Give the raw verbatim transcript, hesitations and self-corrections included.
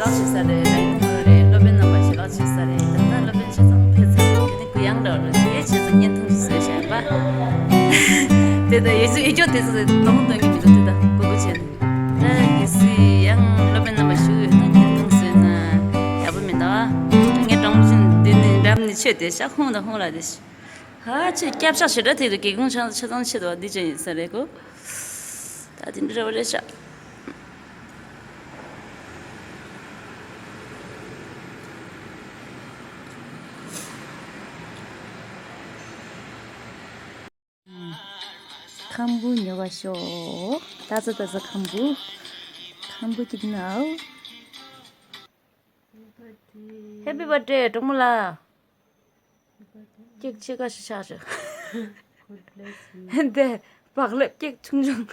ལགས་བྱེད་ས་རེད། རང་གི་ཐོག་རེད། སློབ་དཔོན་རྣམ་པ་ཞེ་ལགས་བྱེད་ས་རེད། ད་ལྟ་སློབ་དཔོན་ཆ་ཚང་ཕེབས་ཚར་འདུག་དེ་ནི་གུ་ཡངས་འདྲ་བོ་རེད། དེ་བྱས་ཙང་བརྙན་ཐུང་ཞིག་བཟོས་བཞག་ཡིན་པ། དེ་ལྟར་ཡོད་ཚད་ཡོད་ཚད་དེ་ཚོ་མང་པོ་འདོན་གྱི་མི་འདུག་དེ་ད་གུ་གུ་བྱས་ནས། ད་གལ་སྲིད་ཡང་སློབ་དཔོན་རྣམ་པ་བཞུགས་ཡོད་ན་བརྙན་ཐུང་བཟོས་ན་ཡག་པོ་མི་འདུག་ངས་དྲང་པོ་བྱས་ནས་འདི་ནི་འགྲམ་ནས་ཆོད་དེ་ཤག་ཧུང་དང་ཧུང་ལ་དེ་ཤི། ཧ་ཆེ་སྐྱབས་ཤག་ཞེ་དྲག་ཐེག་དུ་སྒེའུ་ཁུང་ཆ་ཆ་ཚང་ཆེ་དོ་འདི་ཅན་ཡིན་ས་རེད་གོ། ད་དེ་འདྲ་བ་རེད་ཤག་ཁམ་བུ་ཉོ་བ་ཤོག་ད་ཚ་ད་ཚ་ཁམ་བུ། ཁམ་བུ་ཅིག་ནའོ། Happy birthday གྲོགས་མོ་ལགས། ཀེག་ཕྱེད་ཀ་ཞིག་ཆགས་བྱུང་། འདི་བག་ལེབ་ཀེག་ཆུང་ཆུང་།